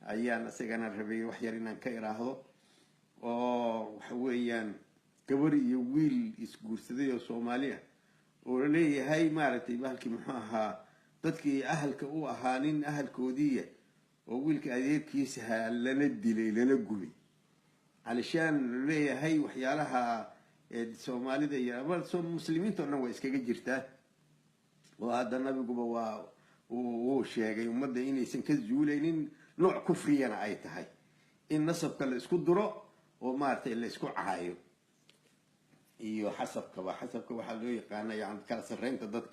Ayaan isagana rabay wax yar inaan ka iraahdo, oo waxa weeyaan gabar iyo wiil isguursaday oo Soomaali ah oo laleeyahay, maaragtay, bahalkii muxuu ahaa, dadkii ahalka u ahaa, nin ahalkoodiiya oo wiilka adeerkiisaha lana dilay lana gubay, calishaan laleeyahay waxyaalaha Soomaalida iyo ama Muslimiinta o dhan waa iskaga jirtaa, oo hadda nabiguba waa wuu sheegay ummadda inaysan ka zuulaynin, nooc kufriyana ay tahay in nasabka la isku duro oo, maaragtay, la isku caayo iyo xasabkaba. Xasabka waxaa loo yaqaana yani kala sarreynta dadka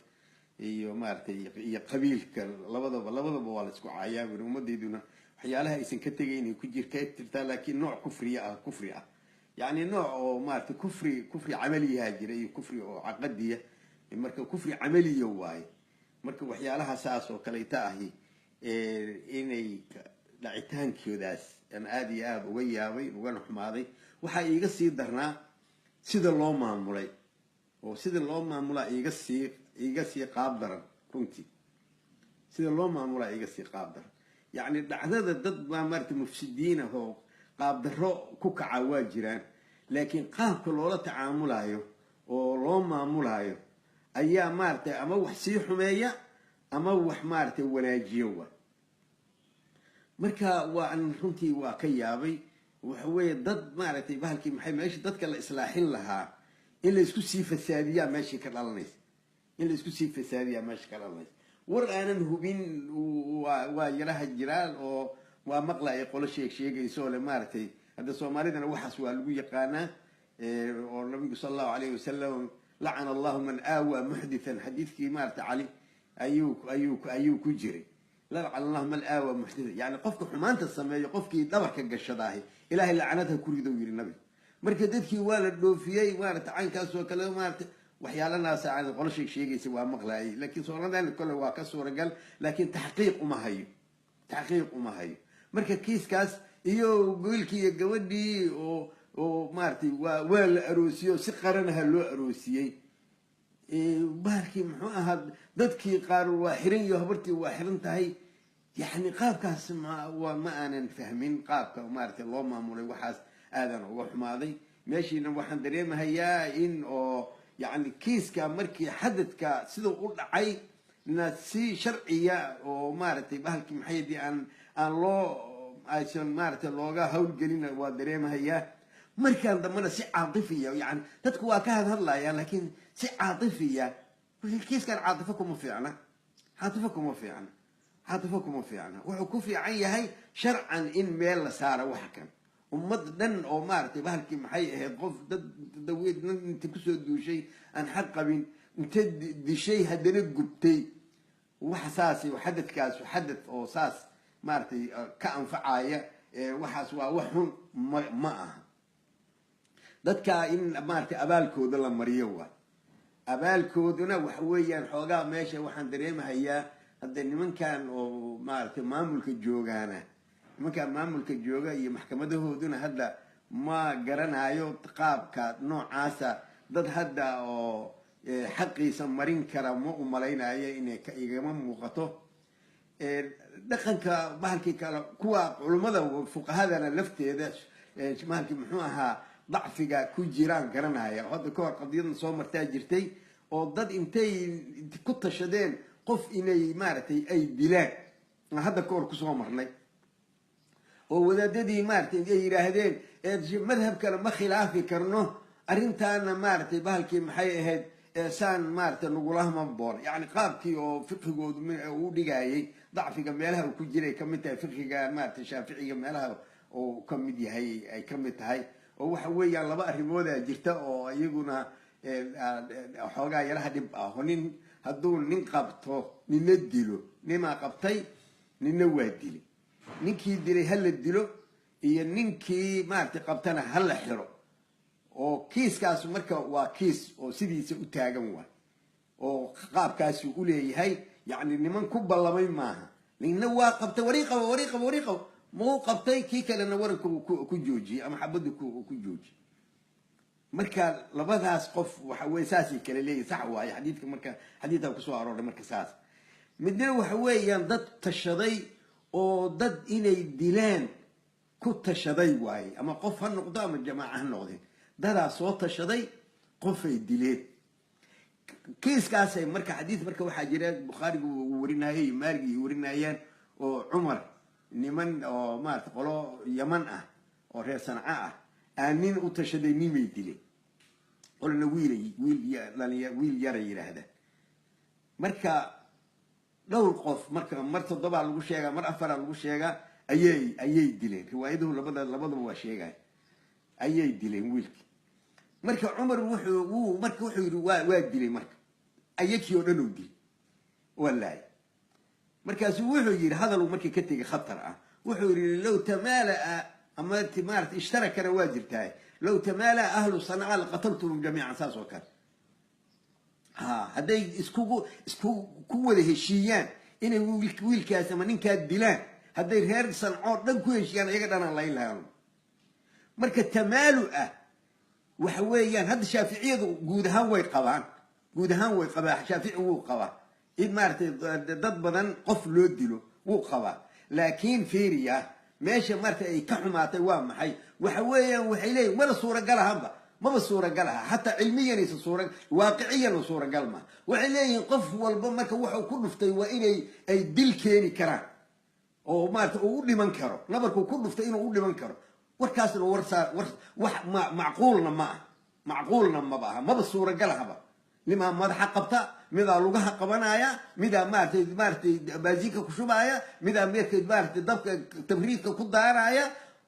iyo, maaragtay, iyo qabiilka, labadaba waa la isku caayaa buri. Ummadeyduna waxyaalaha aysan ka tegayn ku jir ka jirtaa, laakiin nooc kufriya ah, kufri ah, yani nooc oo, maaragtay, kufri camaliyaha jira iyo kufri oo caqadiya. Marka kufri camaliya waaye. Marka waxyaalaha saas oo kaleeta ahi inay dhacitaankoodaas aan aada iyo aada uga yaabay ugana xumaaday. Waxaa iiga sii darnaa sida loo maamulay, oo sida loo maamulaa iiga sii qaab daran runtii. Sida loo maamulaa iiga sii qaab daran. Yacni dhacdada dad baa, maarata, mufsidiin ah oo qaabdarro ku kaca waa jiraan, laakiin qaabka loola tacaamulayo oo loo maamulayo ayaa, maaragtay, ama wax sii xumeeya ama wax, maaragtay, wanaajiyo wa. Marka waa runtii waa ka yaabay. Waxa weeye dad, maaragtay, bahalkii maxay, meesha dadka la islaaxin lahaa in la isku sii fasaadiyaa meeshii ka dhalanaysa, in la isku sii fasaadiyaa meesha ka dhalanaysa. War aanan hubin waa yaraha jiraan oo waa maqlaya qolo sheeg sheegayso le, maaragtay, hadda Soomaalidana waxaas waa lagu yaqaanaa, oo nabigu sala Allahu alayhi wasalam "lacana Allahu man aawaa muxdithan", xadiidkii, maaragtay, Cali ayuu ku jiray, "lacana Allahu man aawaa muxdithan", yani qofka xumaanta sameeyo qofkii dhabarka gashadaahi Ilaahay lacanadha ku ridow yiri nabigu. Marka dadkii waa la dhoofiyey, maaragtay, caynkaas oo kale, maaragtay, waxyaalanaas qolo sheeg sheegaysa waa maqlaayay, laakiin sooladan kole waa ka suuragal, laakiin taxqiiq uma hayo, taxqiiq uma hayo. Marka kiiskaas iyo wiilkii iyo gabadhii oo, maaragtay, waa la aroosiyey oo si qaranaha loo aroosiyey, bahalkii muxuu ahaa, dadkii qaar waa xiran iyo habartii waa xiran tahay. Yani qaabkaas ma aanan fahmin qaabka, maaragtay, loo maamulay. Waxaas aadan uga xumaaday. Meeshiina waxaan dareemahayaa in oo yani kiiska markii xadadka siduu u dhacay na si sharciya oo, maaragtay, bahalkii maxaydii aan loo aysan, maaragtay, looga hawlgelin waa dareemahayaa. Markaan dambena si caatifiya, yani dadku waa ka hadhadlayaan, laakiin si caatifiya. Kiiskan caatifo kuma fiicna, caatifo kuma fiicna, caatifo kuma fiicna. Wuxuu ku fiican yahay sharcan in meel la saaro waxa kan ummad dhan oo, maaragtay, bahalkii maxay ahayd, qof dad daweed inta kusoo duushay aan xaq qabin inta dishay haddana gubtay. Waxa saas xadadkaas xadad oo saas, maaragtay, ka anfacaya waxaas waa wax xun ma aha. Dadka in, maaragtay, abaalkooda la mariyo waay. Abaalkooduna waxa weeyaan xoogaa meesha waxaan dareemahayaa hadda nimankan oo, maaragtay, maamulka joogaana, nimankan maamulka jooga iyo maxkamadahooduna hadda ma garanayo qaabka noocaasa. Dad hadda oo xaqiisa marin kara ma u malaynayo inay igama muuqato dhaqanka bahalkii kale. Kuwa culummada fuqahadana lafteeda, bahalkii muxuu ahaa, dacfiga ku jiraan garanaya. Hadda ka hor qadiyadan soo martaa jirtay oo dad intay ku tashadeen qof inay, maaragtay, ay dilaan hadda ka hor kusoo marnay, oo wadaadadii, maaragtay, ay yidhaahdeen madhabkana ma khilaafi karno arrintaana, maaragtay, bahalkii maxay ahayd, saan, maaragtay, nagulahama boon. Yani qaabkii oo fiqhigoodu uu dhigayay dacfiga meelaha uu ku jiray kamid tahay fiqhiga, maaragtay, Shaaficiga meelaha uu ka mid yahay ay kamid tahay, oo waxa weeyaan laba arrimoodaa jirta oo iyaguna xoogaa yaraha dhib ah. Oo nin hadduu nin qabto nina dilo, nimaa qabtay nina waa dilay, ninkii dilay ha la dilo iyo ninkii, maaragtay, qabtana ha la xiro. Oo kiiskaas marka waa kiis oo sidiisa u taagan waay oo qaabkaasu u leeyahay. Yacni niman ku ballamay maaha, nina waa qabtay, warii qabo, warii qabo, warii qabo, mau qabtay, kii kalena waranka ku joojiyey ama xabadda ku joojiyey. Marka labadaas qof waxa weye saasay kale leeyihin, sax waaye xadiidka. Marka xadiidkaa kusoo arooray marka saas midna waxa weeyaan dad tashaday. Oo dad inay dilaan ku tashaday waaye, ama qof ha noqdo ama jamaaca ha noqdeen, dadaa soo tashaday, qofay dileen. Kiiskaasay marka xadiis marka waxaa jira Bukhaarigu uu warinayay iyo Maalig ay warinayaan, oo Cumar niman oo maarata qolo Yaman ah oo reer Sanca ah aa nin u tashaday, nimay dileen, qolona wiilay wiil dhalinya wiil yaray yidhaahdaan. Marka dhowr qof, marka mar toddobaa lagu sheegaa, mar afaraa lagu sheegaa, ayay dileen. Riwaayaduhu labadaba waa sheegaya. Ayay dileen wiilkii. Marka Cumar wuxuu wuu marka wuxuu yidhi waa dilay. Marka ayakii oo dhan uu dilay, waa laayay. Markaasuu wuxuu yidhi hadaluu markii ka tegay khatar ah. Wuxuu yidhi: "Low tamaalaa," ama maarata ishtarakana waa jirtaa, "low tamaalaa ahlu Sanca laqataltuhum jamiican." Saas oo kale ha hadday iskugu isku ku wada heshiiyaan inay wiilkaas ama ninkaa dilaan, hadday reer Sancoo dhan ku heshiiyaan, iyaga dhanaan layn lahaan. Marka tamaalu ah waxa weeyaan hadda Shaaficiyadu guud ahaan way qabaan, guud ahaan way qabaa. Shaafici wuu qabaa in maaragtay dad badan qof loo dilo, wuu qabaa. Laakiin fiiriya meesha marka ay ka xumaatay waa maxay? Waxa weeyaan waxay leeyihin maba suuragal ahanba, maba suuragal aha, xataa cilmiyanaysa suura, waaqiciyan suuragal ma. Waxay leeyihiin qof walba marka wuxuu ku dhuftay waa inay ay dil keeni karaan oo maarata uu u dhiman karo, nabarkuu ku dhuftay inuu u dhiman karo. Warkaasna warsaa war wax ma macquulna ma ah, macquulna maba aha, maba suuragal ahaba. Nimaa madaxa qabta, midaa lugaha qabanaya, midaa maaratay baasiinka ku shubaya, midaa maaratay dabka tabriidka ku daaraya,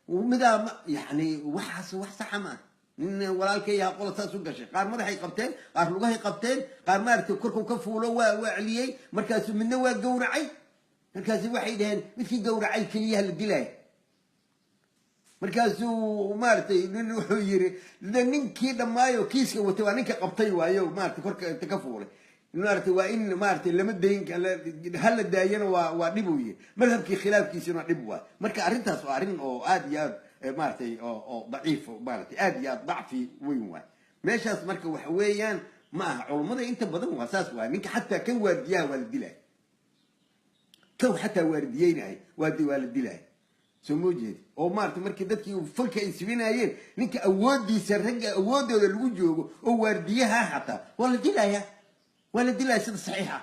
midaa yani waxaas wax saxa ma ah. Nin walaalkay yaha qola saas u gashay. Qaar madaxay qabteen, qaar lugahay qabteen, qaar maaratay korkuu ka fuulo waa celiyey. Markaasu midna waa gowracay. Markaasu waxay dhaheen midkii gowracay keliyaha la dilaya. Markaasuu maaratay nin wuxuu yiri ninkii dhammaayo kiiska watay waa ninka qabtay waayo maarata korka inta ka fuulay, maarata waa in maaratay lama dayn, hala daayana waa dhib uu yiri. Madhabkii khilaafkiisuna dhib waay. Marka arrintaas waa arrin oo aad iyo aad maaratay oo daciif, maaratay aad iyo aad dacfi weyn waay meeshaas. Marka waxa weeyaan ma aha, culummada inta badan waa saas waay. Ninka xataa kan waardiyaha waa la dilaya, kan xataa waardiyeynaya waa la dilaya. Soo moo jeedi? Oo maarata markii dadkii falka ay sibinaayeen, ninka awoodiisa ragga awooddooda lagu joogo oo waardiyaha xataa waa la dilaya, waa la dilaya, sida saxiixa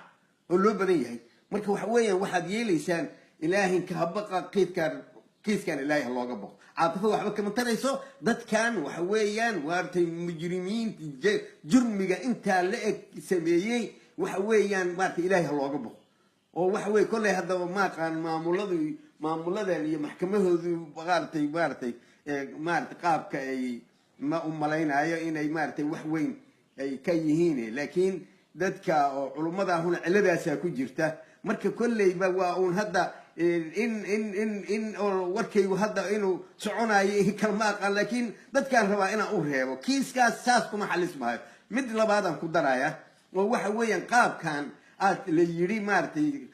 oo loo badan yahay. Marka waxa weeyaan waxaad yeelaysaan ilaahinka habaqa kiidkaan, kiiskan Ilaahay ha looga boqo. Caatifada waxba kama tarayso. Dadkan waxa weeyaan maaratay mujrimiinta jurmiga intaa la eg sameeyey, waxa weeyaan maarata Ilaahay ha looga boqo. Oo waxa weye kolley haddaba maaqaan maamuladu, maamuladan iyo maxkamahoodu maaratay qaabka ay ma u malaynayo inay maaratay wax weyn ay ka yihiin. Laakiin dadka oo culummada ahuna ciladaasaa ku jirta. Marka kolleyba waa uun hadda in warkaygu hadda inuu soconayo in kalma aqaan, laakiin dadkaan rabaa inaan u reebo kiiskaas saas kuma xalis maayo. Mid labaadaan ku daraya oo waxa weeyaan qaabkan aad la yidhi maaratay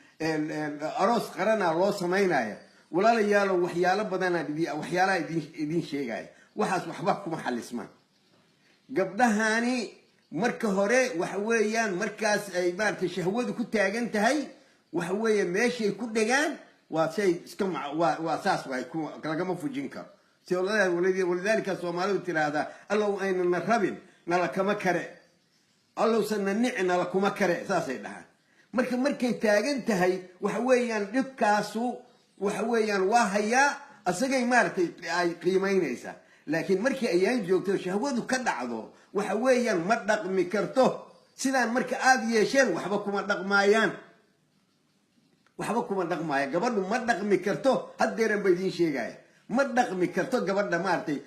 aroos qarana loo samaynaya, walaalayaalo, waxyaalo badanaa waxyaalaha idin sheegaya, waxaas waxba kuma xalismaan. Gabdhahani marka hore waxa weeyaan markaas ay maaratay shahwadu ku taagan tahay, waxa weeye meeshay ku dhegaan waa shay iska waa saas waay, lagama fujin karo. Walidaalika Soomaalidu tiraahdaa: "Allow aynana rabin nala kama kare, allowsan na nici nala kuma kare." Saasay dhahaan. Marka markay taagan tahay waxa weeyaan dhibkaasu waxa weeyaan waa hayaa, asagay maaratay ay qiimaynaysaa. Laakiin markii ayaan joogto shahwadu ka dhacdo, waxa weeyaan ma dhaqmi karto sidaan. Marka aada yeesheen waxba kuma dhaqmaayaan, waxba kuma dhaqmaaya. Gabadhu ma dhaqmi karto, haddeeran ba idiin sheegaya, ma dhaqmi karto gabadha. Maaratay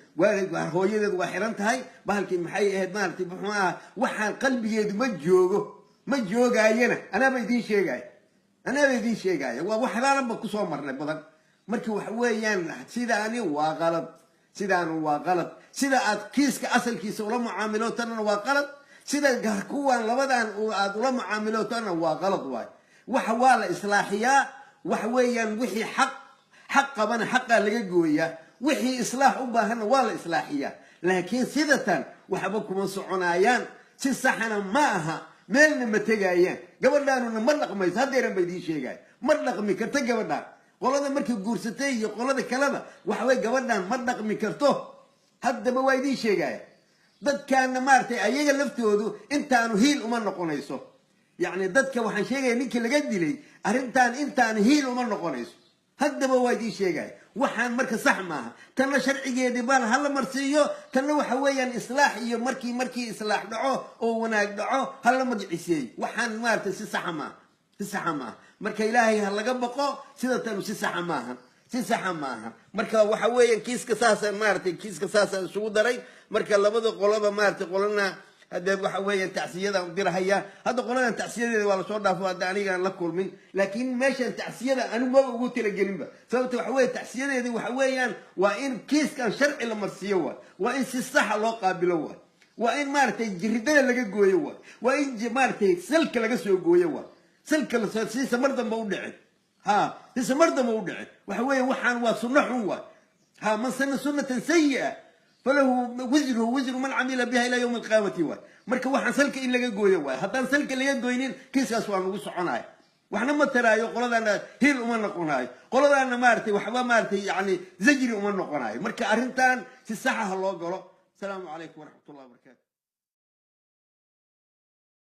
hooyadeed waa xiran tahay, bahalkii maxay ahayd, maaratay muxuu aha, waxaan qalbigeedu ma joogo, ma joogaayana. Anaaba idiin sheegaya, anaaba idiin sheegaya, waa waxbaalanba kusoo marnay badan. Marka waxa weeyaan sidaani waa qalad, sidaanu waa qalad. Sida aad kiiska asalkiisa ula mucaamilootana waa qalad, sida kuwan labadan aad ula mucaamilootana waa qalad. Waay waxa waa la islaaxiyaa. Waxa weeyaan wixii xaq qabana xaqaa laga gooyaa, wixii islaax u baahanna waa la islaaxiyaa. Laakiin sidatan waxba kuma soconaayaan, si saxana ma aha, meelna ma tegaayaan. Gabadhaanuna ma dhaqmayso, haddeeran ba idiin sheegaya, ma dhaqmi karta gabadhaan. Qolada markay guursatay iyo qolada kaleba waxa weye gabadhan ma dhaqmi karto. Haddaba waa idiin sheegaya, dadkaana maaragtay ayaga laftoodu intaanu hiil uma noqonayso. Yacni dadka waxaan sheegaya, ninkii laga dilay arrintan intaanu hiil uma noqonayso. Haddaba waa idiin sheegaya, waxaan marka sax maaha. Tanna sharcigeedii baal hala marsiiyo, tanna waxa weeyaan islaax iyo markii islaax dhaco oo wanaag dhaco hala magiciseeyo. Waxaan maaragtay si saxa maaha, si saxa maaha. Marka Ilaahay ha laga baqo. Sida tanu si saxa maaha, si saxa maaha. Marka waxa weeyaan kiiska saasaan maaragtay, kiiska saasaan isugu daray. Marka labada qoloba maaragtay, qolana hadee waxa weeyaan tacsiyadaan u dirahaya. Hadda qoladan tacsiyadeeda waa lasoo dhaafo, hadda anigaan la kulmin, laakiin meeshan tacsiyada anigu maba ugu talagelinba. Sababta waxa weeye tacsiyadeedi waxa weeyaan waa in kiiskan sharci la marsiiyo waay, waa in si saxa loo qaabilo waay, waa in maaragtay jiridada laga gooyo waay, waa in maaragtay salka laga soo gooyo waay, salka lasoo siisa mar damba u dhicin, ha siisa mar damba u dhicin. Waxa weeye waxaan waa sunno xun waay. Ha, man sana sunnatan sayi'a falahu wisruhu wisru man camila biha ila yawmi alqiyaamati waay. Marka waxaan salka in laga gooyo waay. Haddaan salka laga goynin, kiiskaas waa nagu soconaya, waxna ma taraayo. Qoladaana hiil uma noqonayo, qoladaana maaragtay waxba maaragtay yani zajri uma noqonayo. Marka arrintan si saxa ha loo galo. Asalaamu calaykum waraxmat ullahi wabarakatu.